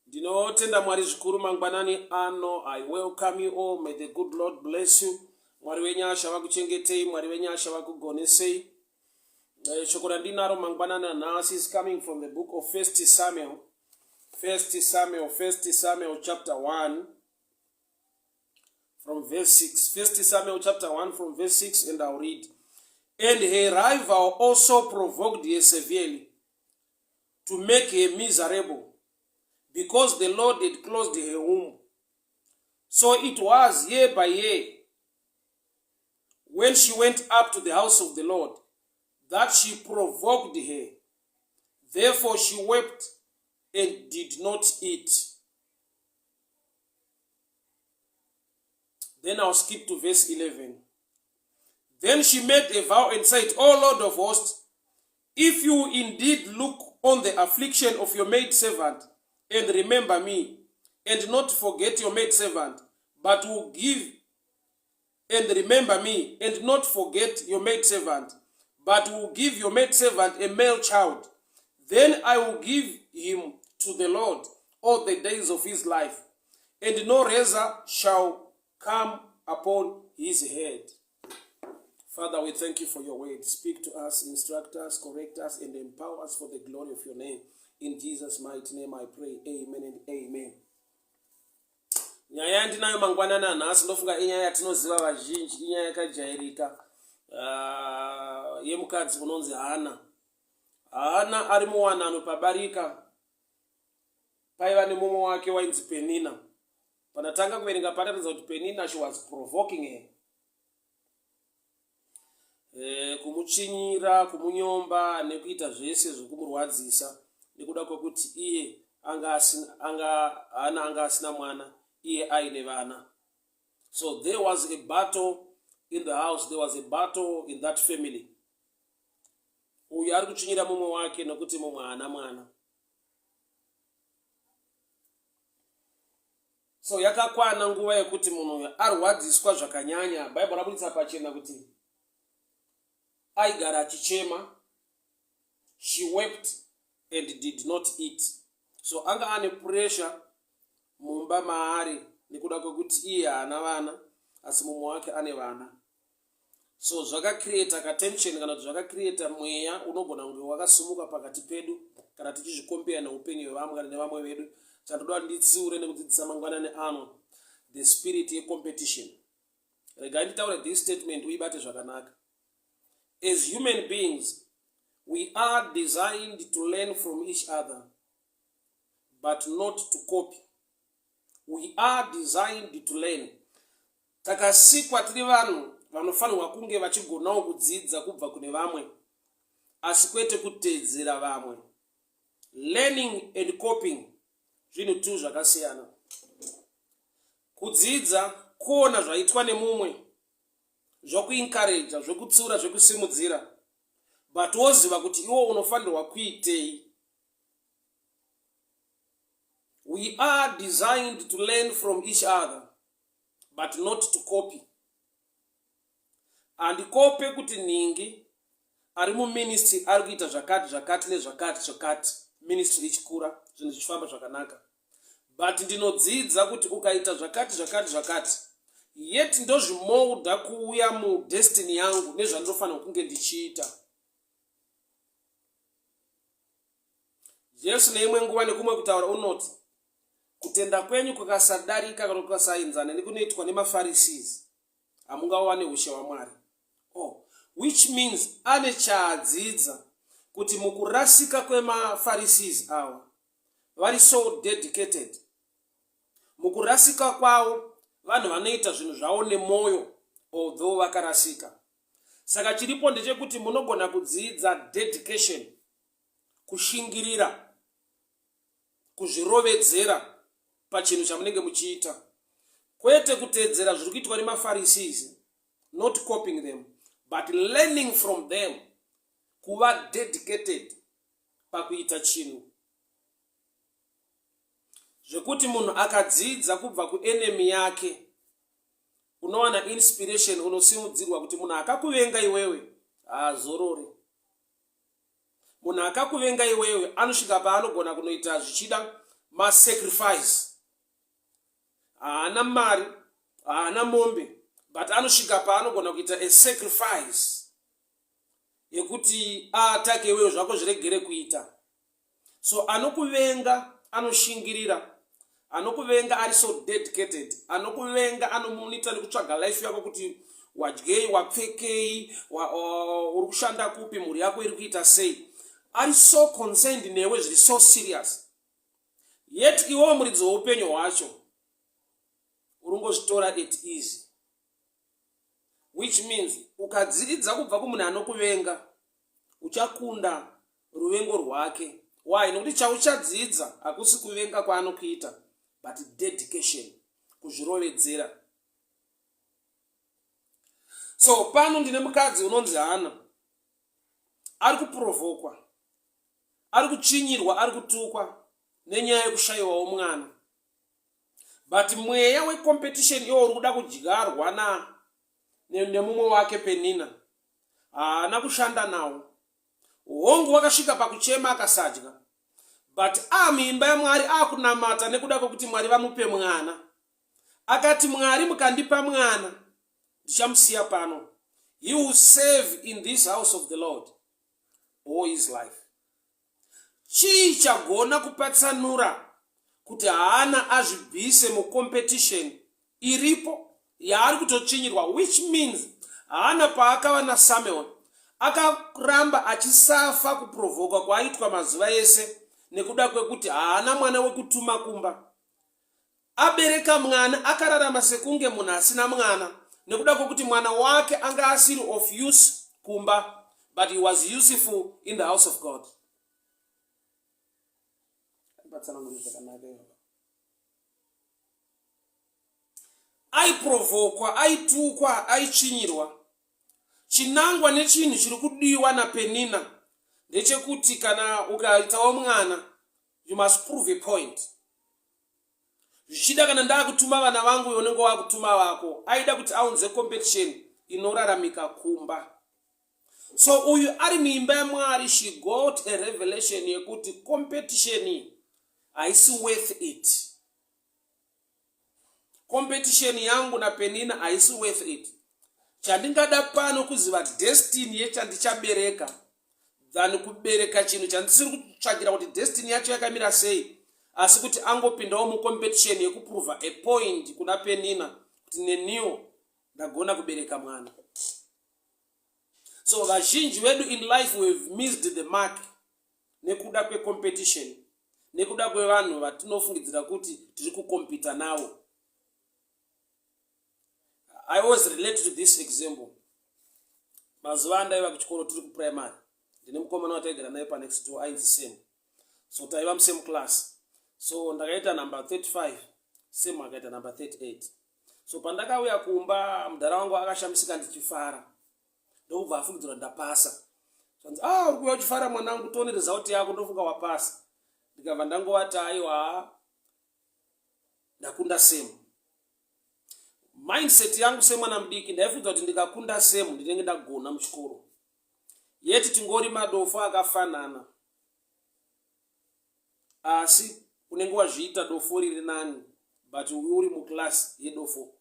Ndinotenda Mwari zvikuru mangwanani ano. I welcome you all. May the good Lord bless you. Mwari wenyasha vakuchengetei, Mwari wenyasha vakugonesei. Eh, shoko randinaro mangwanani anhasi is coming from the book of First Samuel. First Samuel, First Samuel chapter 1 from verse 6. First Samuel chapter 1 from verse 6 and I'll read. And her rival also provoked her severely to make her miserable because the Lord had closed her womb. So it was year by year when she went up to the house of the Lord that she provoked her. Therefore she wept and did not eat. Then I'll skip to verse 11. Then she made a vow and said, O Lord of hosts, if you indeed look on the affliction of your maid servant and remember me, and not forget your maid servant, but will give and remember me, and not forget your maid servant, but will give your maid servant a male child, then I will give him to the Lord all the days of his life, and no razor shall come upon his head. Father, we thank you for your word. Speak to us, instruct us, correct us, and empower us for the glory of your name. In Jesus' mighty name I pray. Amen and amen. Nyaya yandinayo mangwanani anhasi ndofunga inyaya yatinoziva vazhinji, inyaya yakajairika yemukadzi unonzi Hana. Hana ari muwanano pabarika paiva nemumwe wake wainzi Penina. Pandatanga kuverenga pataratidza kuti Penina she was provoking her. E, kumutsvinyira, kumunyomba nekuita zvese zvekumurwadzisa nekuda kwekuti iye anga asina anga Hana anga asina mwana iye aine vana. So there was a battle in the house, there was a battle in that family. Uyu ari kutsvinyira mumwe wake nokuti mumwe haana mwana. So yakakwana nguva yekuti munhu uyu arwadziswa zvakanyanya. Bible rabudisa pachena kuti aigara achichema. She wept and did not eat. So anga ane pressure mumba maari nekuda kwekuti iye haana vana asi mumwe wake ane vana. So zvakacreata katension kana kuti zvakacreata mweya unogona kunge wakasumuka pakati pedu kana tichizvikompeya neupenyu hwevamwe kana nevamwe vedu. Chandoda nditsiure nekudzidzisa mangwanani ano the spirit yecompetition. Regai nditaure this statement uibate zvakanaka. As human beings we are designed to learn from each other but not to copy. We are designed to learn. Takasikwa tiri vanhu vanofanirwa kunge vachigonawo kudzidza kubva kune vamwe asi kwete kuteedzera vamwe. Learning and copying zvinhu tu zvakasiyana. Kudzidza kuona zvaitwa nemumwe zvokuencourager, zvekutsiura, zvekusimudzira but woziva kuti iwo unofanirwa kuitei. We are designed to learn from each other but not to copy. Handikope kuti nhingi ari muministry ari kuita zvakati zvakati nezvakati zvakati ministry ichikura zvinhu zvichifamba zvakanaka but ndinodzidza kuti ukaita zvakati zvakati zvakati yet ndozvimolda kuuya mudestiny yangu nezvandinofanira kunge ndichiita. Jesu neimwe nguva nekumwe kutaura unoti kutenda kwenyu kukasadarika kana kukasaenzana nekunoitwa nemaFarisees hamungawane ushe hwaMwari. Oh, which means ane chaadzidza kuti mukurasika kwemaFarisees awa vari so dedicated mukurasika kwavo vanhu vanoita zvinhu zvavo nemwoyo although vakarasika. Saka chiripo ndechekuti munogona kudzidza dedication, kushingirira, kuzvirovedzera pachinhu chamunenge muchiita, kwete kuteedzera zviri kuitwa nemaFarisees, not copying them but learning from them, kuva dedicated pakuita chinhu zvekuti munhu akadzidza kubva kuenemy yake unowana inspiration, unosimudzirwa kuti munhu akakuvenga iwewe haazorori. Munhu akakuvenga iwewe anosvika paanogona kunoita zvichida Masacrifice. Haana mari, haana mombe, but anosvika paanogona kuita a sacrifice yekuti aatake iwewe zvako zviregere kuita. So anokuvenga anoshingirira, anokuvenga ari so dedicated, anokuvenga anomonita nekutsvaga life yako kuti wadyei, wapfekei, uri kushanda kupi, mhuri yako iri kuita sei. Ari so concerned newe zviri so serious. Yet iwewe muridzi weupenyu hwacho uri ngozvitora at easy. Which means ukadzidza kubva kumunhu anokuvenga uchakunda ruvengo rwake. Why? Nekuti chauchadzidza hakusi kuvenga kwaanokuita but dedication, kuzvirovedzera. So pano ndine mukadzi unonzi Hana, ari kuprovokwa, ari kutsvinyirwa, ari kutukwa nenyaya yekushayiwawo mwana, but mweya wecompetition iwo uri kuda kudyarwa na nemumwe wake Penina haana kushanda nawo. Hongu wakasvika pakuchema akasadya, but amuimba yaMwari akunamata nekuda kwekuti Mwari vamupe mwana. Akati, Mwari mukandipa mwana ndichamusiya pano, he will serve in this house of the Lord all his life. Chii chagona kupatsanura kuti Haana azvibvise mucompetition iripo yaari kutotsvinyirwa? Which means Haana paakava naSamuel akaramba achisafa kuprovhoka kwaaitwa mazuva ese nekuda kwekuti haana mwana wekutuma kumba. Abereka mwana akararama sekunge munhu asina mwana nekuda kwekuti mwana wake anga asiri of use kumba, but he was useful in the house of God. Aiprovhokwa, aitukwa, aitsvinyirwa. Chinangwa nechinhu chiri kudiwa naPenina ndechekuti kana ukaitawo mwana you must prove a point. Zvichida kana ndakutuma vana vangu iwe unenge wakutuma vako. Aida kuti aunze competition inoraramika kumba. So uyu ari muimba yaMwari, she got a revelation yekuti competition haisi worth it. Competition yangu naPenina haisi worth it. Chandingada pano kuziva destiny yechandichabereka than kubereka chinhu chandisiri kutsvagira kuti destiny yacho yakamira sei, asi kuti angopindawo mucompetition yekuprova a point kuna Penina kuti neniwo ndagona kubereka mwana. So vazhinji vedu in life we've missed the mark nekuda kwecompetition, nekuda kwevanhu vatinofungidzira kuti tiri kukompita navo. I always relate to this example. Mazuva andaiva kuchikoro tiri kuprimary, ndine mukomana wataigara naye panext door ainzi Sam. So taiva musame class. So ndakaita number 35, Sam akaita number 38. So pandakauya kumba mudhara wangu akashamisika ndichifara, ndokubva afungidzira ndapasa. Zvanzi, ah, uri kuuya uchifara mwanangu, tione result yako, ndofunga wapasa. Ndikabva ndangovati aiwa, ndakunda Sam. Mindset yangu semwana mudiki ndaifunga kuti ndikakunda Sam ndinenge ndagona muchikoro. Yeti tingori madofo akafanana, asi unenge wazviita dofo riri nani, but uri muclass yedofo.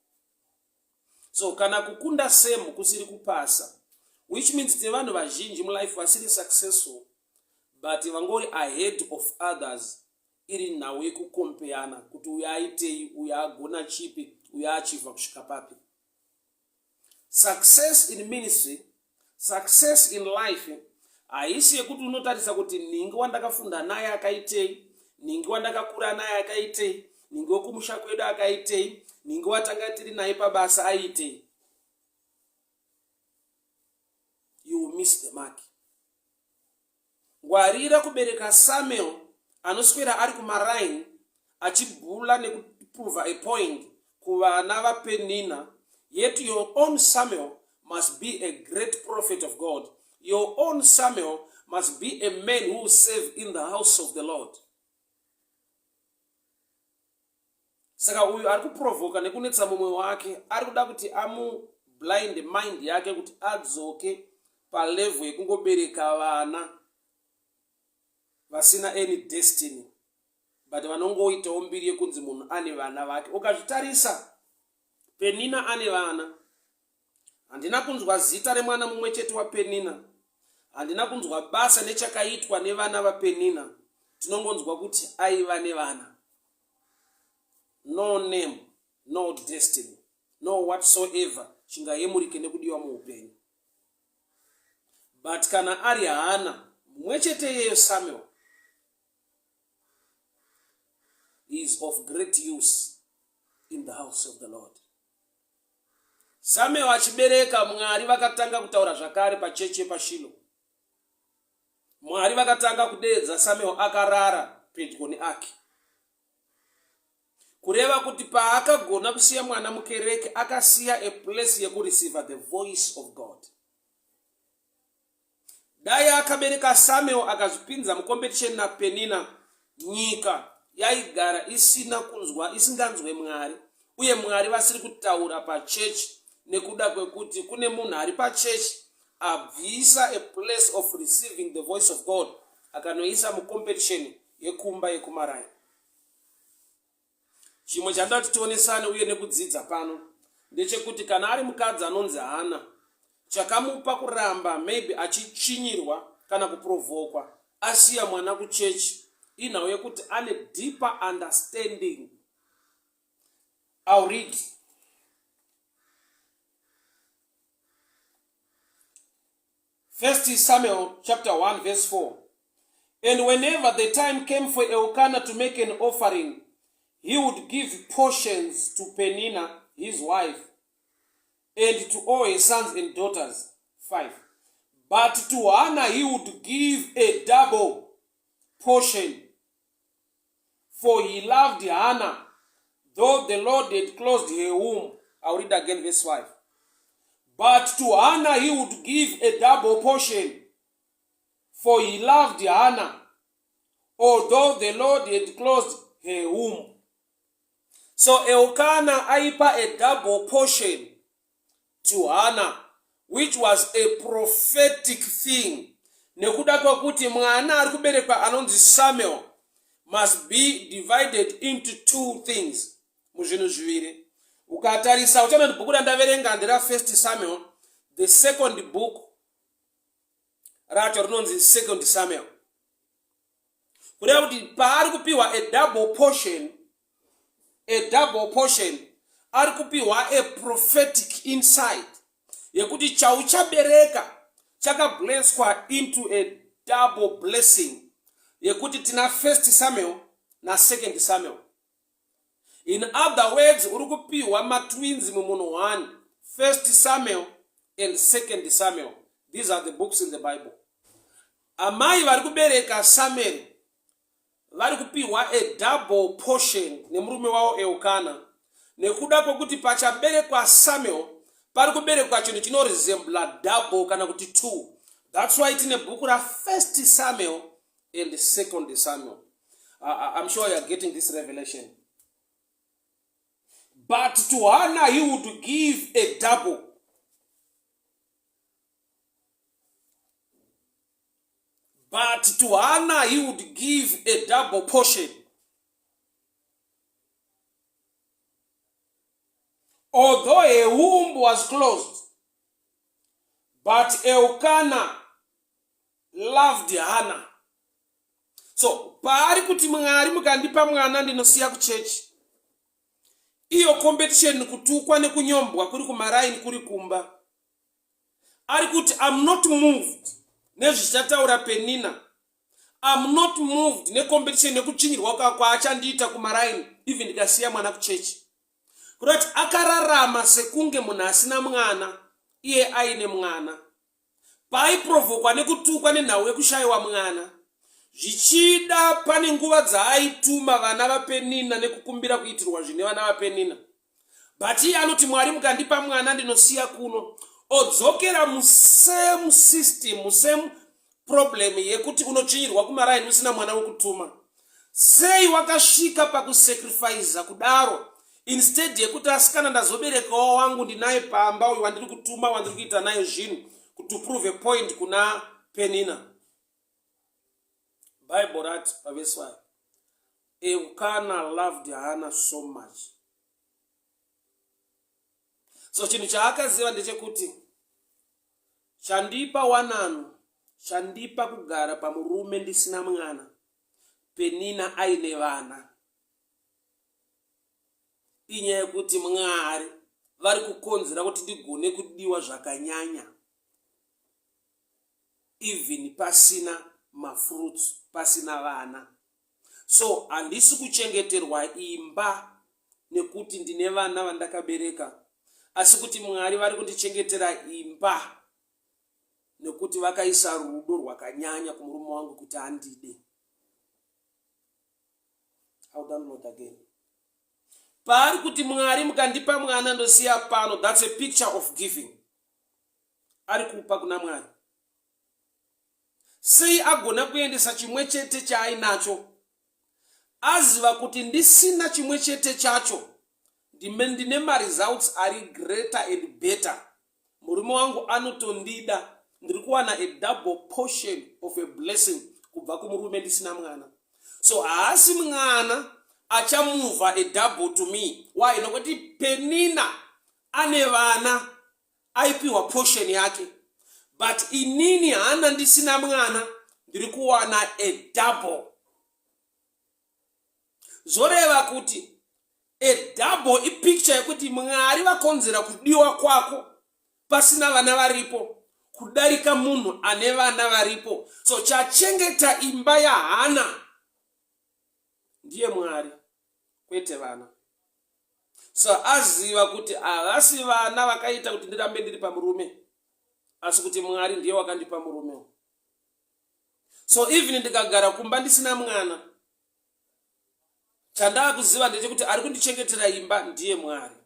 So kana kukunda Sam kusiri kupasa, which means tine vanhu vazhinji mulife vasiri successful but vangori ahead of others. Iri nhau yekukompeyana kuti uyu aitei, uyu agona chipi, uyu achivha kusvika papi. Success in ministry, success in life haisi yekuti unotarisa kuti nhingi wandakafunda naye akaitei, nhingi wandakakura naye akaitei, nhingi wekumusha kwedu akaitei, nhingi watanga tiri naye pabasa aitei. You will miss the mark. Ngwarira kubereka Samuel anoswera ari kumaraini achibhula nekuprova a point kuvana vaPenina, yet your own Samuel must be a great prophet of God. Your own Samuel must be a man who will serve in the house of the Lord. Saka uyu ari kuprovoka nekunetsa mumwe wake ari kuda kuti amublind mind yake kuti adzoke palevel yekungobereka vana vasina any destiny. but vanongoitawo mbiri yekunzi munhu ane vana vake. Ukazvitarisa, Penina ane vana. Handina kunzwa zita remwana mumwe chete waPenina. Handina kunzwa basa nechakaitwa nevana vaPenina. Tinongonzwa kuti aiva nevana. No name, no destiny, no whatsoever chingayemurike nekudiwa muupenyu. But kana ari Hana mumwe chete iyeyo Samuel is of great use in the house of the Lord. Samuel achibereka, Mwari vakatanga kutaura zvakare pachechi yepaShilo. Mwari vakatanga kudeedza Samuel akarara pedyo neAki. Kureva kuti paakagona kusiya mwana mukereke, akasiya a place yekureceiver the voice of God. Dai akabereka Samuel akazvipinza mucompetition naPenina, nyika yaigara isina kunzwa isinganzwe Mwari uye Mwari vasiri kutaura pachechi nekuda kwekuti kune munhu ari pachechi abvisa a place of receiving the voice of God akanoisa mucompetition yekumba yekumaraini. Chimwe chandoda kuti tionesane uye nekudzidza pano ndechekuti kana ari mukadzi anonzi Hana, chakamupa kuramba maybe achitsvinyirwa kana kuprovhokwa asiya mwana kuchechi inhau yekuti ane deeper understanding. I'll read. First Samuel chapter 1 verse 4. And whenever the time came for Elkanah to make an offering, he would give portions to Penina, his wife, and to all his sons and daughters. 5. But to Hannah he would give a double portion, for he loved Hannah, though the Lord had closed her womb. I'll read again verse 5. But to Hannah he would give a double portion, for he loved Hannah, although the Lord had closed her womb. So Elkanah aipa a double portion to Hannah, which was a prophetic thing nekuda kwekuti mwana ari kuberekwa anonzi Samuel must be divided into two things, muzvinhu zviviri. Ukatarisa uchaona kuti bhuku randaverenga ndera First Samuel, the second book racho rinonzi Second Samuel. Kureva kuti paari kupiwa a double portion, a double portion, ari kupiwa a prophetic insight yekuti chauchabereka chakablesswa into a double blessing yekuti tina First Samuel naSecond Samuel. In other words, uri kupiwa matwins mumunhu one, First Samuel and Second Samuel. These are the books in the Bible. Amai vari kubereka Samuel vari kupiwa a double portion nemurume wavo Elkana nekuda kwekuti pachaberekwa Samuel pari kuberekwa chinhu chinoresembla double kana kuti two. That's why tine bhuku raFirst Samuel and Second Samuel. I'm sure you are getting this revelation. But to Hannah he would give a double. But to Hannah he would give a double portion. Although her womb was closed, but Elkanah loved Hannah. So paari kuti Mwari mukandipa mwana ndinosiya kuchechi. Iyo competition kutukwa nekunyombwa kuri kumaraini kuri kumba. Ari kuti I'm not moved nezvichataura Penina. I'm not moved necompetition nekutsvinyirwa kwaachandiita kumaraini even ndikasiya mwana kuchechi. Kurati akararama sekunge munhu asina mwana iye aine mwana. Paaiprovhokwa nekutukwa nenhau yekushaiwa mwana, zvichida pane nguva dzaaituma vana vaPenina nekukumbira kuitirwa zvine vana vaPenina. But iye anoti Mwari mukandipa mwana ndinosiya kuno. Odzokera musame system, musame problem yekuti unotsvinyirwa kumaraini usina mwana wekutuma. Sei wakasvika pakusacrifice kudaro instead yekuti asikana ndazoberekawo wangu ndinaye pamba uyu wandiri kutuma wandiri kuita naye zvinhu to prove a point kuna Penina. Bible rati pavesi 5. Elkana loved Hannah so much. So chinhu chaakaziva ndechekuti chandipa wanano, chandipa kugara pamurume ndisina mwana, Penina aine vana. Inyaya yekuti Mwari vari kukonzera kuti ndigone kudiwa zvakanyanya even pasina mafruits, pasina vana. So handisi kuchengeterwa imba nekuti ndine vana vandakabereka, asi kuti Mwari vari kundichengetera imba nekuti vakaisa rudo rwakanyanya kumurume wangu kuti andide. I'll download again. Paari kuti Mwari mukandipa mwana ndosiya pano, that's a picture of giving. Ari kupa kuna Mwari. Sei agona kuendesa chimwe chete chaainacho? Aziva kuti ndisina chimwe chete chacho, ndine maresults ari greater and better. Murume wangu anotondida, ndiri kuwana a double portion of a blessing kubva kumurume ndisina mwana. So haasi mwana achamuvha a double to me. Why? Nokuti Penina ane vana, aipiwa portion yake, but inini Hana ndisina mwana ndiri kuwana a double. Zvoreva kuti a double ipicture yekuti Mwari vakonzera kudiwa kwako pasina vana varipo kudarika munhu ane vana varipo. So chachengeta imba yaHana ndiye Mwari, kwete vana. So aziva kuti havasi vana vakaita kuti ndirambe ndiri pamurume, asi kuti Mwari ndiye wakandipa murume. So even ndikagara kumba ndisina mwana, chandaa kuziva ndechekuti ari kundichengetera imba ndiye Mwari.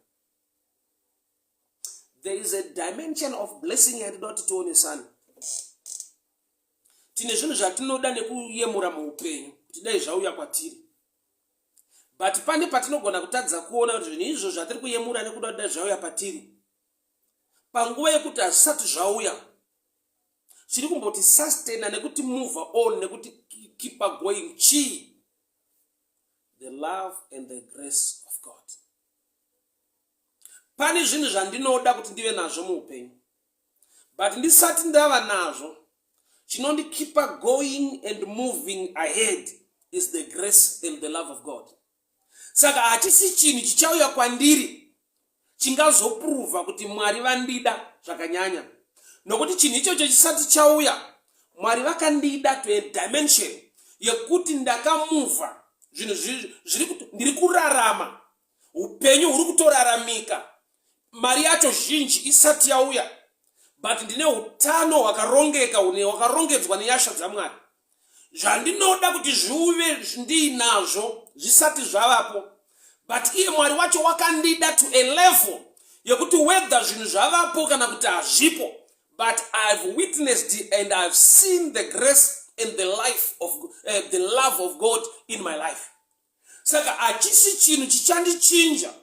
There is a dimension of blessing yatinoda kuti tionesane. Tine zvinhu zvatinoda nekuyemura muupenyu kuti dai zvauya kwatiri, but pane patinogona kutadza kuona kuti zvinhu izvo zvatiri kuyemura nekuda kuti dai zvauya patiri, panguva yekuti hazvisati zvauya, chiri kumboti sustaina nekuti move on nekuti keep going chii? The love and the grace of God. Pane zvinhu zvandinoda kuti ndive nazvo muupenyu, but ndisati ndava nazvo, chinondikeepa going and moving ahead is the grace and the love of God. Saka hachisi chinhu chichauya kwandiri chingazopruvha kuti Mwari vandida zvakanyanya, nokuti chinhu ichocho chisati chauya, Mwari vakandida to a dimension yekuti ndakamuvha zvinhu zviri ndiri kurarama upenyu huri kutoraramika, mari yacho zhinji isati yauya, but ndine utano hwakarongeka, hwakarongedzwa nenyasha dzaMwari. Zvandinoda kuti zviuve ndiinazvo zvisati zvavapo, but iye Mwari wacho wakandida to a level yekuti whether zvinhu zvavapo kana kuti hazvipo, but I've witnessed and I've seen the grace and the life of the love of God in my life. Saka hachisi chinhu chichandichinja,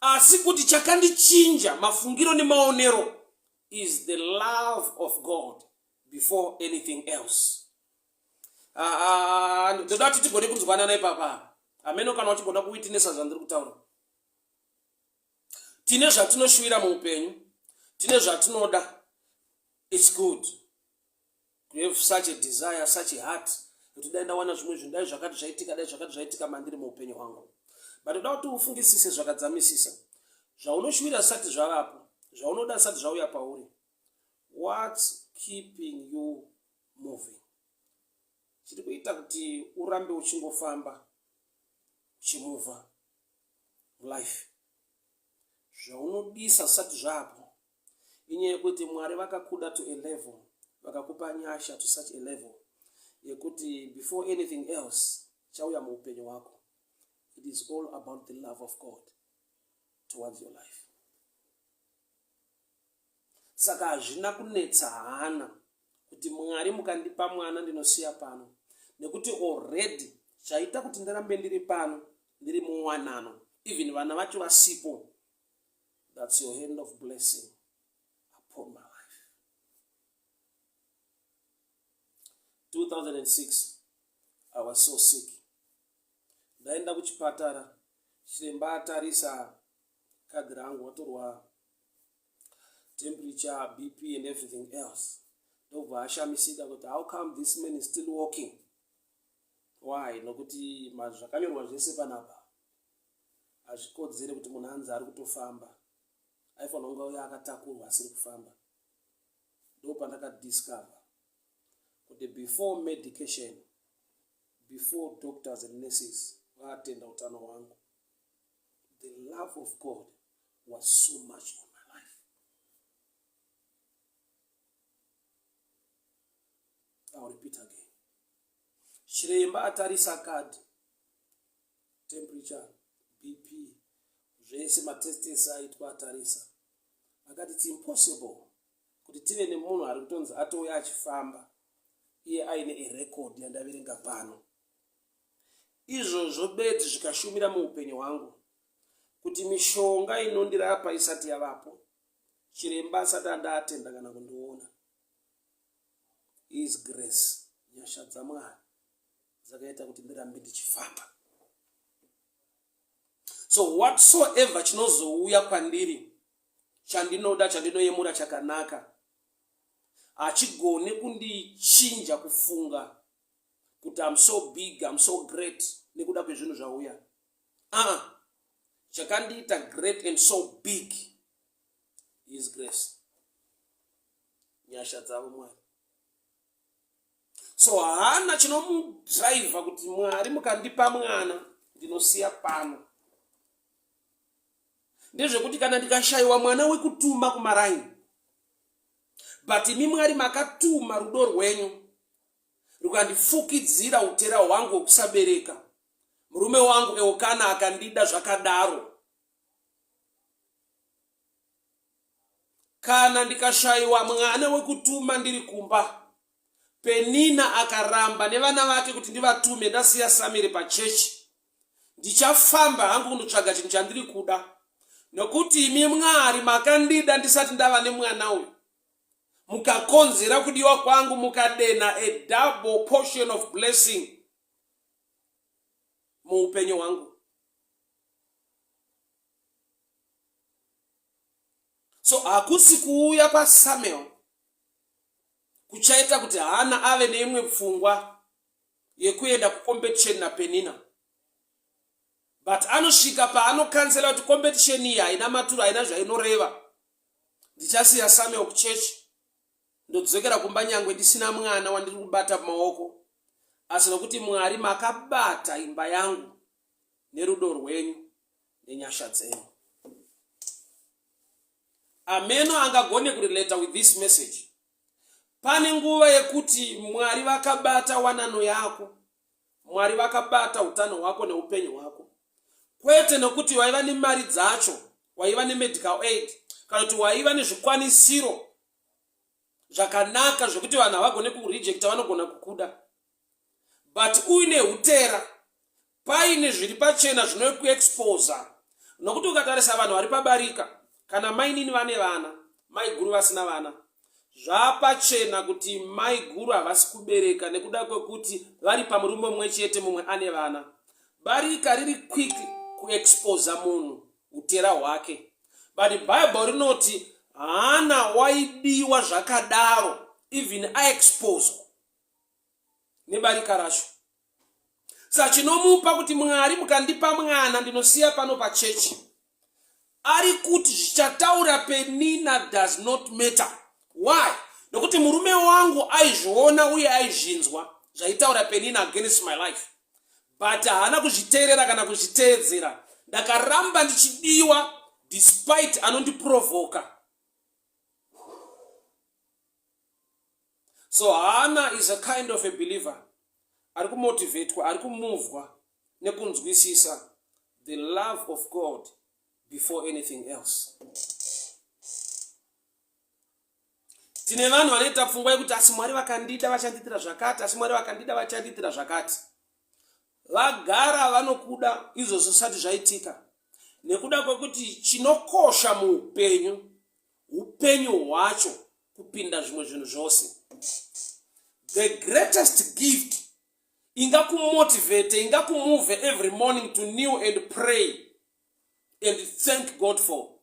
asi kuti chakandichinja mafungiro nemaonero is the love of God before anything else. Ndoda kuti tigone kunzwanana ipapa. Hameno kana uchigona kuwitnessa zvandiri kutaura. Tine zvatinoshuwira muupenyu, tine zvatinoda. It's good to have such a desire, such a heart, kuti dai ndawana zvimwe zvinhu, dai zvakati zvaitika, dai zvakati zvaitika mandiri muupenyu hwangu. But ndoda kuti ufungisise zvakadzamisisa zvaunoshuwira zvisati zvavapo, zvaunoda zvisati zvauya pauri. What's keeping you moving? Chiri kuita kuti urambe uchingofamba, uchimuvha life, zvaunodisa zvisati zvapo, inyaya yekuti Mwari vakakuda to a level, vakakupa nyasha to such a level yekuti before anything else chauya muupenyu hwako, it is all about the love of God towards your life. Saka hazvina kunetsa Hana kuti Mwari mukandipa mwana ndinosiya pano, nekuti already chaita kuti ndirambe ndiri pano, ndiri muwanano, even vana vacho vasipo, that's your hand of blessing upon my life. 2006 I was so sick. Ndaenda kuchipatara, chiremba atarisa kadhi rangu, watorwa temperature, BP and everything else. Ndobva ashamisika kuti how come this man is still walking? Why? Nokuti zvakanyorwa zvese panapa hazvikodzere kuti munhu anzi ari kutofamba. Aifanira kunge uya akatakurwa asiri kufamba. Ndopandakadiscover kuti before medication, before doctors and nurses vaatenda utano hwangu, the love of God was so much on my life. I'll repeat again. Chiremba atarisa card, temperature, BP, zvese matest ese aitwa atarisa. Akati it's impossible kuti tive nemunhu ari kutonzi atouya achifamba iye aine erecord yandaverenga pano. Izvozvo bedzi zvikashumira muupenyu hwangu kuti mishonga inondirapa isati yavapo, chiremba asati andaatenda kana kundiona. His grace, nyasha dzaMwari dzakaita kuti ndirambe ndichifamba. So whatsoever chinozouya kwandiri chandinoda chandinoyemura chakanaka hachigoni kundichinja kufunga kuti I'm so big, I'm so great nekuda kwezvinhu zvauya. Aa, uh-uh. Chakandiita great and so big is grace, nyasha dzavo Mwari. So haana chinomudriver kuti Mwari mukandipa mwana ndinosiya pano. Ndezvekuti kana ndikashayiwa mwana wekutuma kumaraini, but imi Mwari makatuma rudo rwenyu rukandifukidzira utera hwangu hwekusabereka. Murume wangu Eukana akandida zvakadaro. Kana ndikashayiwa mwana wekutuma ndiri kumba, Penina akaramba nevana vake kuti ndivatume ndasiya Samiri pachechi, ndichafamba hangu kundotsvaga chinhu chandiri kuda, nokuti imi Mwari makandida ndisati ndava nemwana uyu, mukakonzera kudiwa kwangu, mukadena a double portion of blessing muupenyu hwangu. So hakusi kuuya kwaSamuel kuchaita kuti Hana ave neimwe pfungwa yekuenda kucompetition naPenina, but anosvika paanokansela kuti competition iyi haina maturo, haina zvainoreva. Ndichasiya Samuel kuchechi ndodzokera kumba nyangwe ndisina mwana wandiri kubata mumaoko, asi nokuti Mwari makabata imba yangu nerudo rwenyu nenyasha dzenyu. Ameno angagone kurelata with this message. Pane nguva yekuti Mwari vakabata wanano yako, Mwari vakabata utano hwako neupenyu hwako, kwete nokuti waiva nemari dzacho, waiva nemedical aid, kana kuti waiva nezvikwanisiro zvakanaka zvekuti vanhu havagone kurejecta, vanogona kukuda, but uine utera, paine zviri pachena zvinokuexposa. Nokuti ukatarisa vanhu vari pabarika, kana mainini vane vana, maiguru vasina vana, zvapachena kuti maiguru havasi kubereka nekuda kwekuti vari pamurume mumwe chete, mumwe ane vana. Barika riri quick kuexposa munhu utera hwake, but Bible rinoti Hana waidiwa zvakadaro even aexposwa nebarika racho. Sa chinomupa kuti Mwari mukandipa mwana ndinosiya pano pachechi, ari kuti zvichataura Penina does not matter. Why? Nokuti murume wangu aizviona uye aizvinzwa zvaitaura Penina against my life, but haana kuzviteerera kana kuzviteedzera. Ndakaramba ndichidiwa despite anondiprovoka. So Hana is a kind of a believer ari kumotivetwa, ari kumuvwa nekunzwisisa the love of God before anything else. Tine vanhu vanoita pfungwa yekuti asi Mwari vakandida vachandiitira zvakati, asi Mwari vakandida vachandiitira zvakati. Vagara vanokuda izvozvo zvisati zvaitika, nekuda kwekuti chinokosha muupenyu upenyu hwacho kupinda zvimwe zvinhu zvose. The greatest gift Ingakumotivate, ingakumove every morning to kneel and pray and thank God for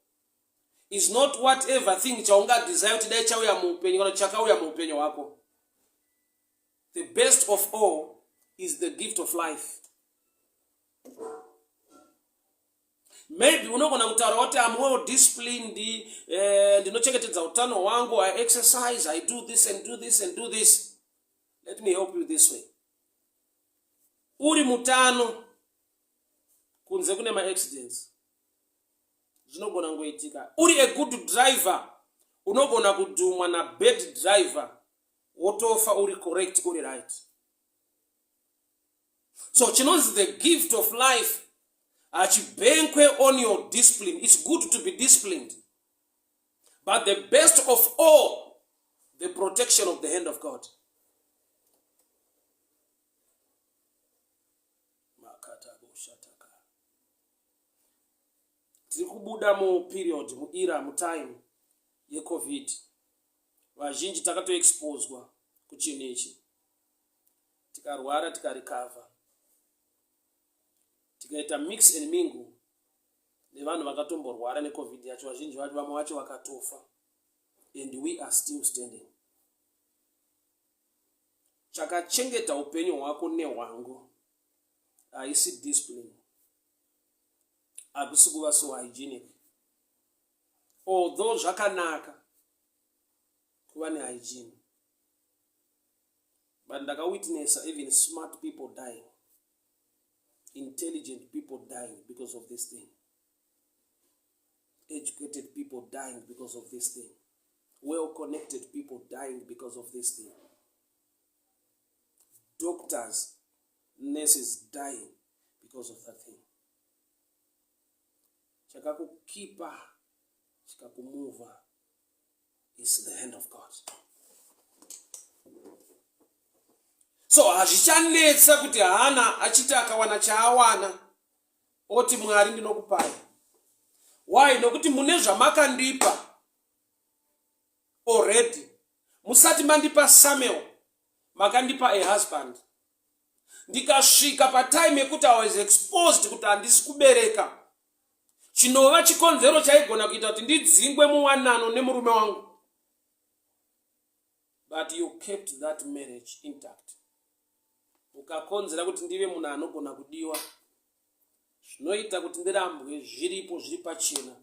is not whatever thing chaungadesire kuti dai chauya muupenyu kana chakauya muupenyu hwako. The best of all is the gift of life. Maybe unogona kutaura kuti am well disciplined, ndinochengetedza utano hwangu, I exercise, I do this and do this and do this. Let me help you this way. Uri mutano, kunze kune maaccidents zvinogona kungoitika. Uri a good driver, unogona kudhumwa nabad driver wotofa uri correct, uri right. So chinonzi the gift of life hachibhenkwe on your discipline. It's good to be disciplined, but the best of all, the protection of the hand of God. Tiri kubuda muperiod, muira, mutime yeCovid. Vazhinji takatoexposwa kuchinhu ichi, tikarwara, tikarikavha, tikaita mix and mingle nevanhu vakatomborwara neCovid yacho. Vazhinji vacho, vamwe vacho vakatofa, and we are still standing. Chakachengeta upenyu hwako nehwangu haisi discipline, hakusi kuva so hygienic, although zvakanaka kuva nehygiene, but ndakawitnessa even smart people dying, intelligent people dying because of this thing, educated people dying because of this thing, well connected people dying because of this thing, doctors, nurses dying because of that thing. Chakakukipa, chikakumova is the hand of God. So hazvichanetsa kuti Hana achiti akawana chaawana oti, "Mwari, ndinokupai." Why? Nokuti mune zvamakandipa already. Musati mandipa Samuel, makandipa a husband. Ndikasvika patime yekuti I was exposed kuti handisi kubereka, chinova chikonzero chaigona kuita kuti ndidzingwe muwanano nemurume wangu, but you kept that marriage intact. Ukakonzera kuti ndive munhu anogona kudiwa. Zvinoita kuti ndirambwe zviripo, zviri pachena,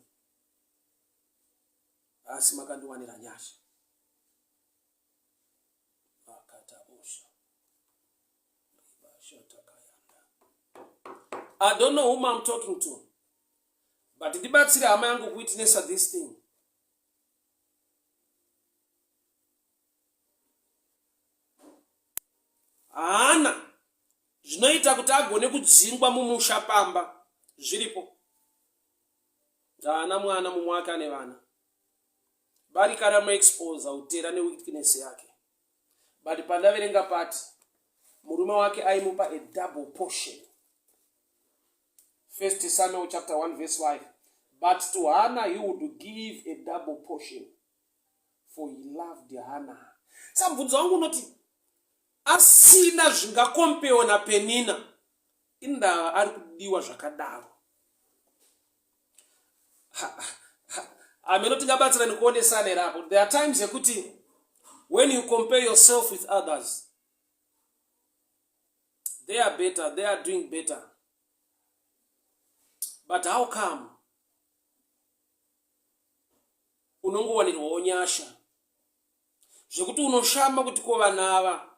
asi makandiwanira nyasha. Makataosha ribashatakayanda. I don't know whom I'm talking to, but ndibatsire hama yangu kuwitnessa this thing. Haana zvinoita kuti agone kudzingwa mumusha pamba zviripo. Haana mwana, mumwe wake ane vana. Barika ramuexposa utera neweakness yake, but pandaverenga pati murume wake aimupa a double portion. First Samuel chapter 1 verse 5: "But to Hannah he would give a double portion, for he loved Hannah." Sa mubvunzo wangu unoti, asina zvingakompewa naPenina, indava ari kudiwa zvakadaro? Ameno tingabatsira nekuonesana here apo? There are times yekuti when you compare yourself with others, they are better, they are doing better, but how come unongowanirwawo nyasha zvekuti unoshama kuti ko vanhu ava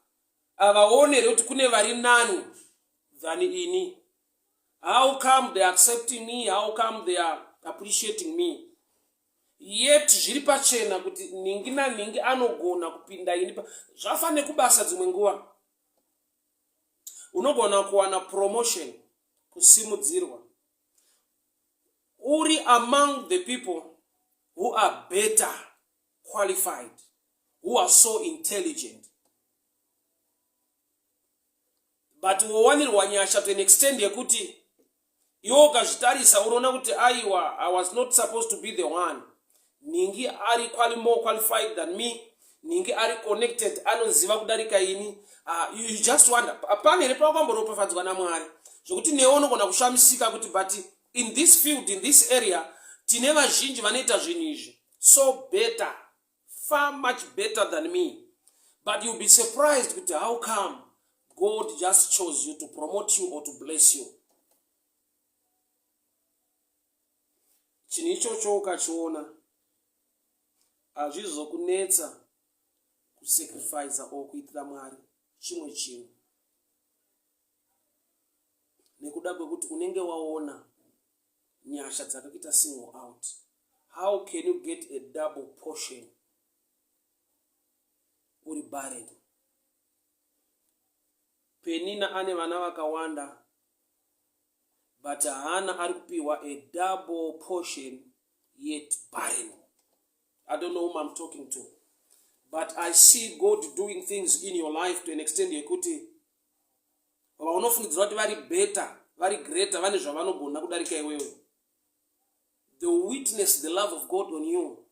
havaone here kuti kune vari nani than ini? How come they are accepting me? How come they are appreciating me? Yet zviri pachena kuti nhingi nanhingi anogona kupinda ini. Zvafanira kubasa, dzimwe nguva unogona kuwana promotion, kusimudzirwa, uri among the people who are better qualified, who are so intelligent, but wowanirwa nyasha to an extent yekuti iwe ukazvitarisa unoona kuti aiwa, I was not supposed to be the one. Nhingi ari quali more qualified than me. Nhingi ari connected anoziva kudarika ini. You just wonder pane here pawakamboropafadzwa naMwari zvekuti newe unogona kushamisika kuti but in this field, in this area tine vazhinji vanoita zvinhu izvi so better, far much better than me, but you'll be surprised kuti how come God just chose you to promote you or to bless you. Chinhu ichocho ukachiona hazvizokunetsa kusacrifice or kuitira Mwari chimwe chinhu nekuda kwekuti unenge waona nyasha dzakakuita single out. How can you get a double portion uri barren? Penina ane vana vakawanda but Hana ari kupiwa a double portion yet barren. I don't know whom I'm talking to, but I see God doing things in your life to an extent yekuti vaunofungidzira kuti vari better, vari greater, vane zvavanogona kudarika iwewe. They witness the love of God on you.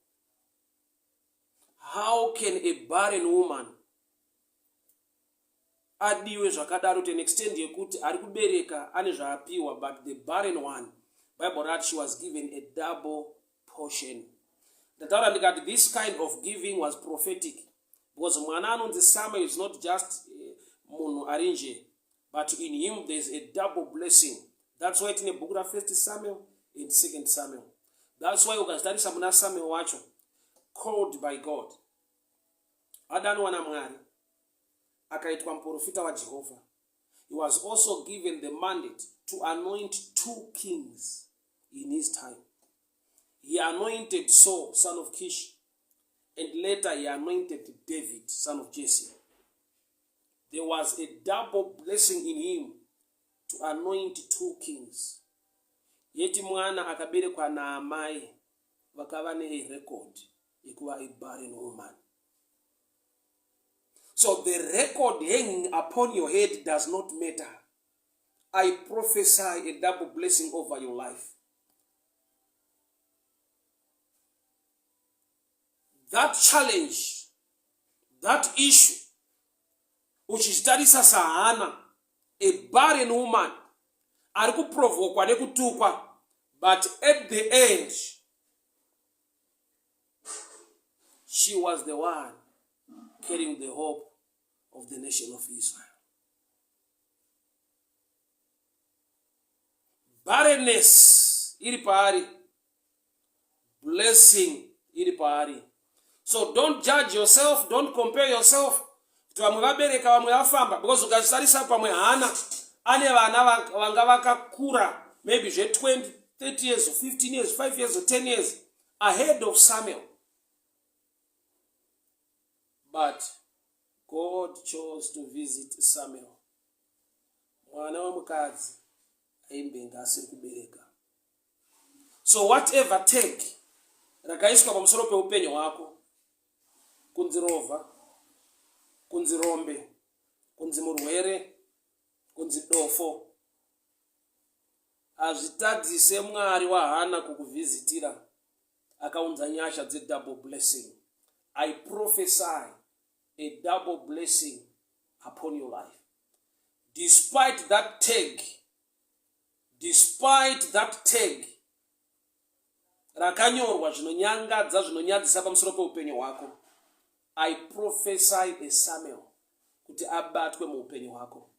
How can a barren woman adiwe zvakadaro to an extent yekuti ari kubereka ane zvaapiwa, but the barren one, Bible rati she was given a double portion. Ndataura ndikati this kind of giving was prophetic because mwana anonzi Samuel is not just munhu ari nje, but in him there is a double blessing. That's why tine bhuku raFirst Samuel and Second Samuel. That's why ukazitarisa muna Samuel wacho, called by God, adanwa naMwari, akaitwa muprofita waJehovha, he was also given the mandate to anoint two kings in his time. He anointed Saul, son of Kish, and later he anointed David, son of Jesse. There was a double blessing in him to anoint two kings. Yeti mwana akaberekwa naamai vakava nerecord yekuva a barren woman. So the record hanging upon your head does not matter. I prophesy a double blessing over your life. That challenge, that issue, uchichitarisa saHana, a barren woman, ari kuprovokwa nekutukwa, but at the end, she was the one carrying the hope of the nation of Israel. Barrenness iri paari, blessing iri paari. So don't judge yourself, don't compare yourself kuti vamwe vabereka, vamwe vafamba, because ukazvitarisa pamwe Hana ane vana vanga vakakura maybe zve20, 30 years, 15 years, 5 years or 10 years ahead of Samuel, but God chose to visit Samuel, mwana wemukadzi aimbenge asiri kubereka. So whatever tag rakaiswa pamusoro peupenyu hwako, kunzi rovha, kunzi rombe, kunzi murwere, kunzi dofo, hazvitadzise Mwari waHana kukuvhizitira akaunza nyasha dzedouble blessing. I prophesy a double blessing upon your life despite that tag, despite that tag rakanyorwa zvinonyangadza, zvinonyadzisa pamusoro peupenyu hwako. I prophesy a Samuel kuti abatwe muupenyu hwako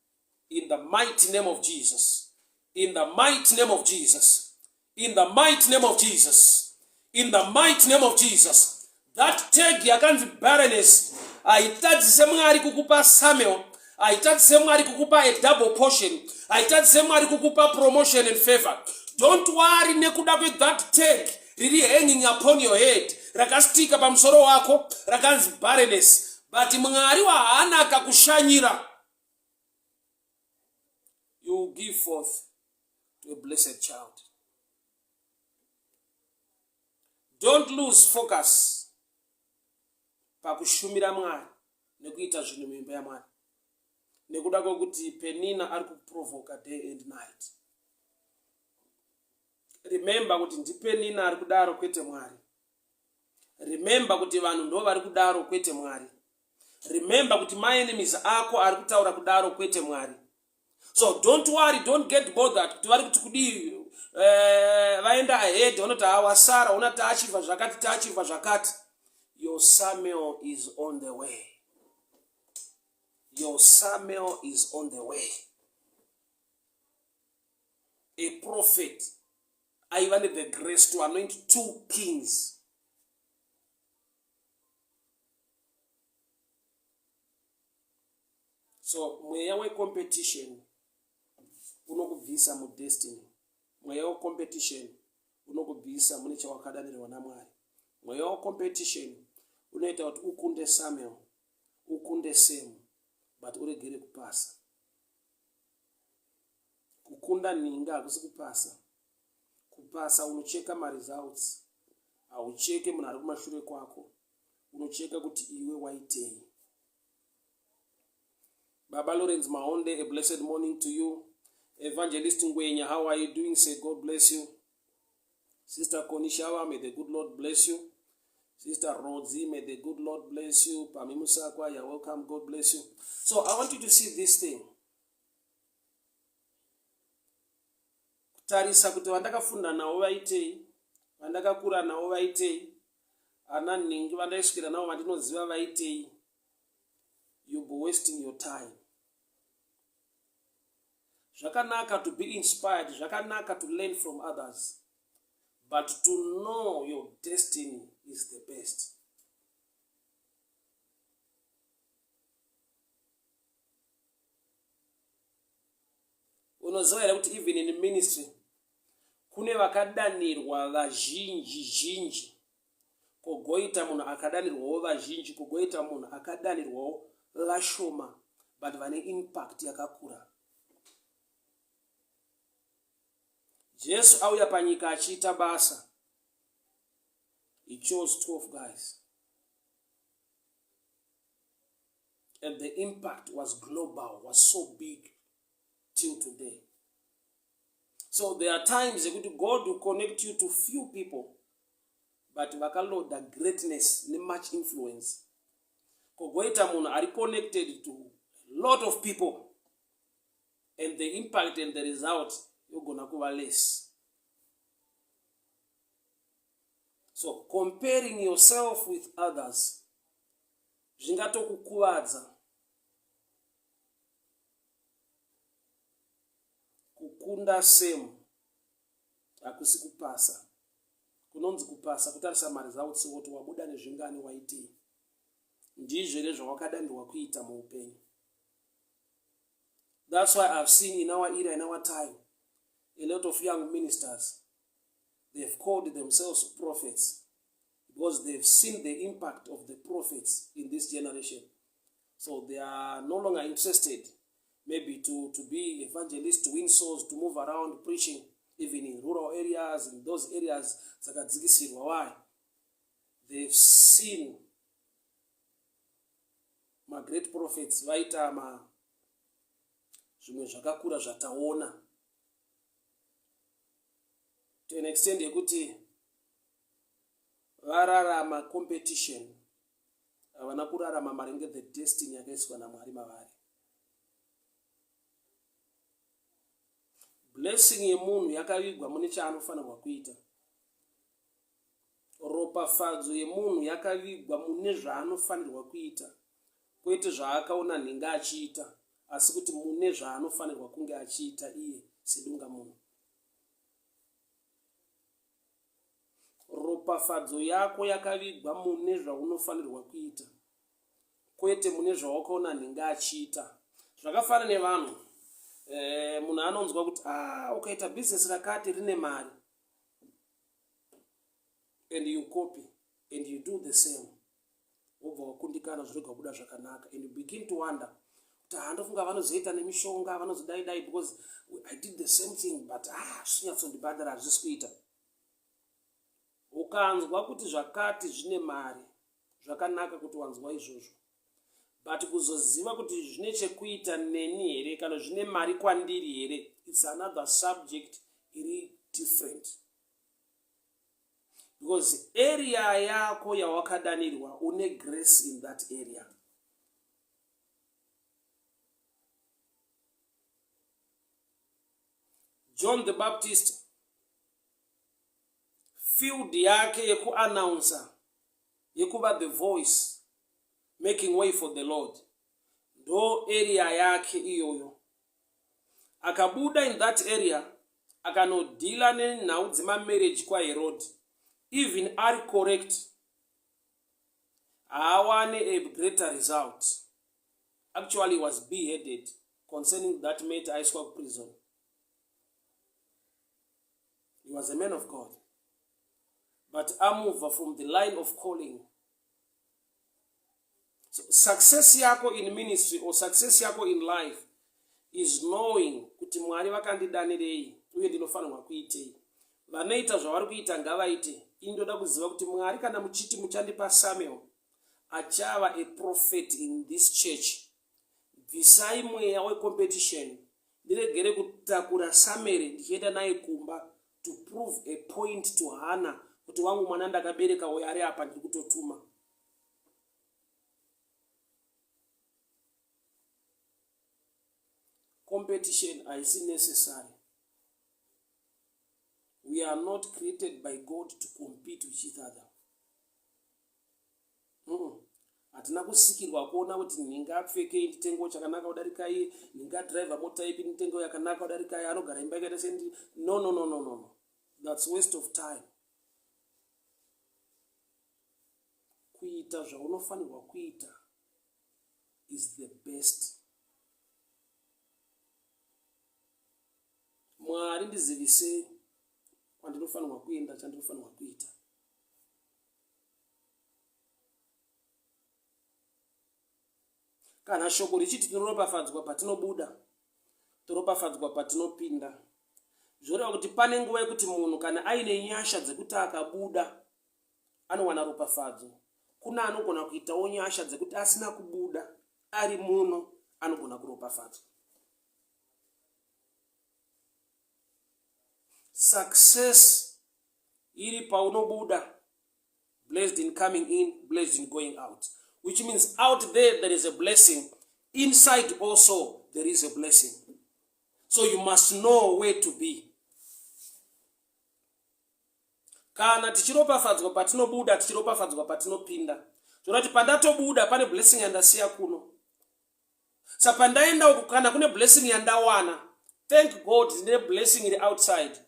in the mighty name of Jesus, in the mighty name of Jesus, in the mighty name of Jesus, in the mighty name of Jesus. That tag yakanzi barrenness haitadzise Mwari kukupa Samuel, haitadzise Mwari kukupa a double portion, haitadzise Mwari kukupa promotion and favor. Don't worry nekuda kwethat tag riri hanging upon your head, rakastika pamusoro wako rakanzi barrenness, but Mwari waHana akakushanyira, you will give forth to a blessed child. Don't lose focus pakushumira Mwari nekuita zvinhu muimba yaMwari nekuda kwekuti Penina ari kuprovoka day and night. Remember kuti ndiPenina ari kudaro, kwete Mwari. Remember kuti vanhu ndo vari kudaro kwete Mwari. Remember kuti maenemies ako ari kutaura kudaro kwete Mwari. So don't worry, don't get bothered kuti vari kuti kudii. Vaenda ahead vanoti hawasara una taachivha zvakati taachivha zvakati. Your Samuel is on the way. Your Samuel is on the way. A prophet aiva ne the grace to anoint two kings. So mweya wecompetition unokubvisa mudestiny. Mweya wecompetition unokubvisa mune chawakadanirwa naMwari. Mweya wecompetition unoita kuti ukunde Samuel, ukunde Sam, but uregere kupasa. Kukunda nhinga hakusi kupasa. Kupasa unocheka maresults, haucheke munhu ari kumashure kwako, unocheka kuti iwe waitei. Baba Lawrence Mahonde, a blessed morning to you. Evangelist Ngwenya, how are you doing? Say God bless you. Sister Konishawa, may the good Lord bless you. Sister Rodzi, may the good Lord bless you. Pami Musakwa, you're welcome. God bless you. So I want you to see this thing. Kutarisa kuti vandakafunda navo vaitei, vandakakura navo vaitei, ana nhingi vandaiswera navo vandinoziva vaitei. You'll be wasting your time. Zvakanaka to be inspired, zvakanaka to learn from others, but to know your destiny is the best. Unoziva here kuti even in ministry kune vakadanirwa vazhinji zhinji, kogoita munhu akadanirwawo vazhinji, kogoita munhu akadanirwawo vashoma but vane impact yakakura. Jesu auya panyika achiita basa, he chose 12 guys and the impact was global, was so big till today. So there are times yekuti God will connect you to few people but vakaloda greatness nemuch influence, kogoita munhu ari connected to a lot of people and the impact and the result yogona kuva less. So comparing yourself with others zvingatokukuvadza. Kukunda same hakusi kupasa. Kunonzi kupasa kutarisa maresults woti wabuda nezvingani, waitei. Ndizvo here zvawakadanirwa kuita muupenyu? That's why I've seen in our era, in our time, a lot of young ministers, they've called themselves prophets because they've seen the impact of the prophets in this generation. So they are no longer interested maybe to be evangelists, to win souls, to move around preaching, even in rural areas, in those areas dzakadzikisirwa. Why? They've seen magreat prophets vaita ma zvimwe zvakakura zvataona to an extent yekuti vararama competition, havana kurarama maringe the destiny yakaiswa naMwari mavari. Blessing yemunhu yakavigwa mune chaanofanirwa kuita. Ropafadzo yemunhu yakavigwa mune zvaanofanirwa kuita, kwete zvaakaona nhinga achiita, asi kuti mune zvaanofanirwa kunge achiita iye sedunga munhu. Ropafadzo yako yakavigwa mune zvaunofanirwa kuita, kwete mune zvawakaona nhinga achiita. Zvakafanana nevanhu, munhu anonzwa kuti ukaita bhizinesi rakati rine mari, and you copy and you do the same, wobva wakundikana, zvorega kubuda zvakanaka, and you begin to wonder kuti handofunga vanozoita nemishonga, vanozodai dai, because I did the same thing but zvinyatsondibhadhara, hazvisi kuita. Ukanzwa kuti zvakati zvine mari, zvakanaka kuti wanzwa izvozvo, but kuzoziva kuti zvine chekuita neni here kana zvine mari kwandiri here, it's another subject iri different. Because area yako yawakadanirwa une grace in that area. John the Baptist field yake yekuannouncer yekuva the voice making way for the Lord ndo area yake iyoyo. Akabuda in that area akanodhila nenhau dzemamarriage kwaHerod even ari correct haawane a greater result. Actually was beheaded concerning that matter aiswa kuprison. He was a man of God but amova from the line of calling. So, success yako in ministry or success yako in life is knowing kuti Mwari vakandidanirei uye ndinofanirwa kuitei. Vanoita zvavari kuita ngavaite. Ini ndoda kuziva kuti Mwari kana muchiti muchandipa Samuel achava a prophet in this church, bvisai mweya wecompetition ndiregere kutakura Samuel ndichienda naye kumba to prove a point to Hannah kuti wangu mwana ndakabereka uyo ari apa ndiri kutotuma. Competition haisi necessary. We are not created by God to compete with each other. Hatina kusikirwa kuona kuti nhingi apfekei nditengewo chakanaka kudarika iye, nhingi adriver mota ipi nditengewo yakanaka kudarika iye, anogara imba yakaita sendi. No, no, no, no, no, no. That's waste of time. Kuita zvaunofanirwa kuita is the best. Mwari ndizivisei kwandinofanirwa kuenda, chandinofanirwa kuita. Kana shoko richiti tinoropafadzwa patinobuda, toropafadzwa patinopinda, zvoreva kuti pane nguva yekuti munhu kana aine nyasha dzekuti akabuda anowana ropafadzo, kune anogona kuitawo nyasha dzekuti asina kubuda ari muno anogona kuropafadzwa. Success iri paunobuda, blessed in coming in, blessed in going out, which means out there there is a blessing, inside also there is a blessing. So you must know where to be. Kana tichiropafadzwa patinobuda, tichiropafadzwa patinopinda, zvorati pandatobuda pane blessing yandasiya kuno. Sa pandaenda uku kana kune blessing yandawana, thank God ndine blessing iri outside,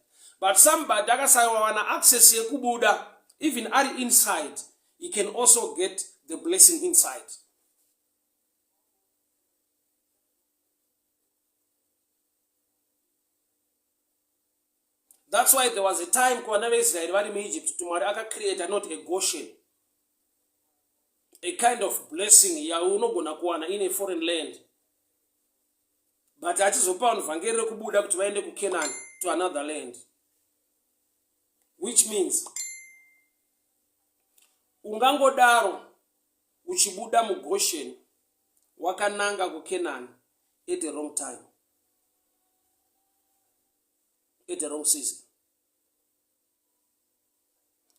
but somebody akasawana access yekubuda, even ari inside he can also get the blessing inside. That's why there was a time kuvana veIsraeri vari muEgypt kuti Mwari akacreata not a Goshen, a kind of blessing yaunogona kuwana in a foreign land, but achizopa vanhu vhangeri rekubuda kuti vaende kuCanaan, to another land, which means ungangodaro uchibuda muGoshen wakananga kuCanaan at the wrong time, at the wrong season.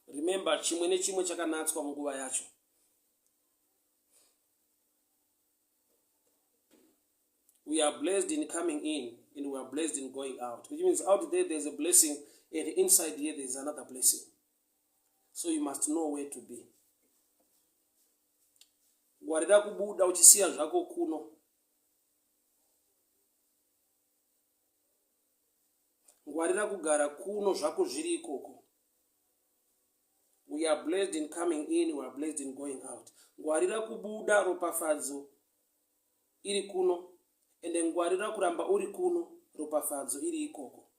Remember, chimwe nechimwe chakanatswa munguva yacho. We are blessed in coming in and we are blessed in going out, which means out there there's a blessing and inside here there's another blessing. So you must know where to be. Ngwarira kubuda uchisiya zvako kuno. Ngwarira kugara kuno zvako zviri ikoko. We are blessed in coming in, we are blessed in going out. Ngwarira kubuda ropafadzo iri kuno, ende ngwarira kuramba uri kuno ropafadzo iri ikoko.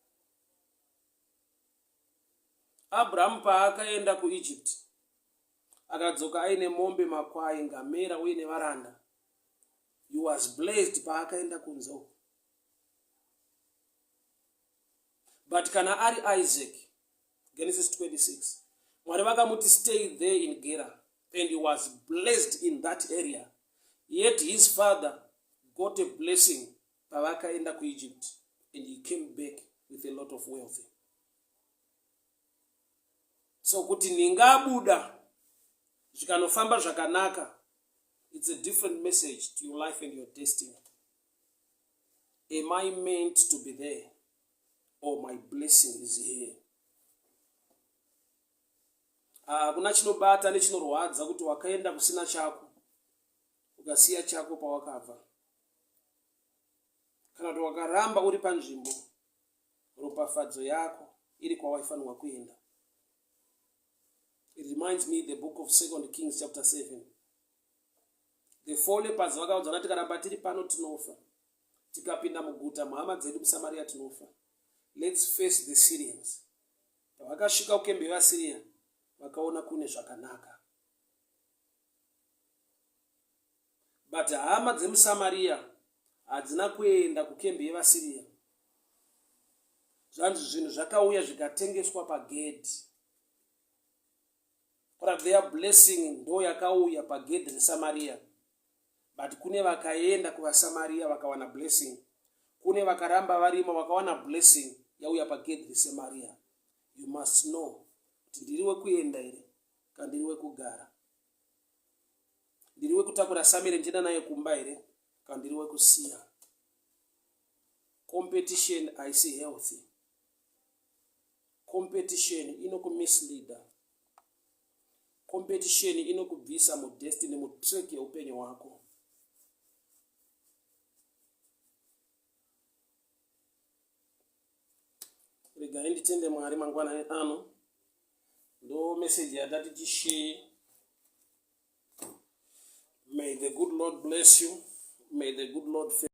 Abrahamu paakaenda kuEgypt, akadzoka aine mombe, makwai, ngamera uye nevaranda. He was blessed paakaenda kunze uko. But kana ari Isaac, Genesis 26, Mwari vakamuti stay there in Gera, and he was blessed in that area. Yet his father got a blessing pavakaenda kuEgypt, and he came back with a lot of wealth. So kuti ndingabuda zvikanofamba zvakanaka, it's a different message to your life and your destiny. Am I meant to be there or my blessing is here? Hakuna chinobata nechinorwadza kuti wakaenda kusina chako, ukasiya chako pawakabva, kana kuti wakaramba uri panzvimbo ropafadzo yako iri kwawaifanirwa kuenda. It reminds me the book of Second Kings chapter 7. The four lepers vakaudzana, tikaramba tiri pano tinofa, tikapinda muguta muhama dzedu muSamaria tinofa. Let's face the Syrians. Pavakasvika kukembe yevaSyria, vakaona kune zvakanaka, but hama dzemuSamaria hadzina kuenda kukembe yevaSyria. Zvanzi zvinhu zvakauya zvikatengeswa pagedhi. But their blessing ndo yakauya pagedhi reSamaria, but kune vakaenda kuvaSamaria vakawana blessing, kune vakaramba varimo vakawana blessing yauya pagedhi reSamaria. You must know kuti ndiri wekuenda here kana ndiri wekugara, ndiri wekutakura samere ndienda naye kumba here kana ndiri wekusiya. Competition haisi healthy. Competition inokumisleader. Competition inokubvisa mudestiny, mutrack yeupenyu hwako. Regai nditende Mwari mangwanani ano. Ndo meseji yatati tisheye. May the good Lord bless you. May the good Lord.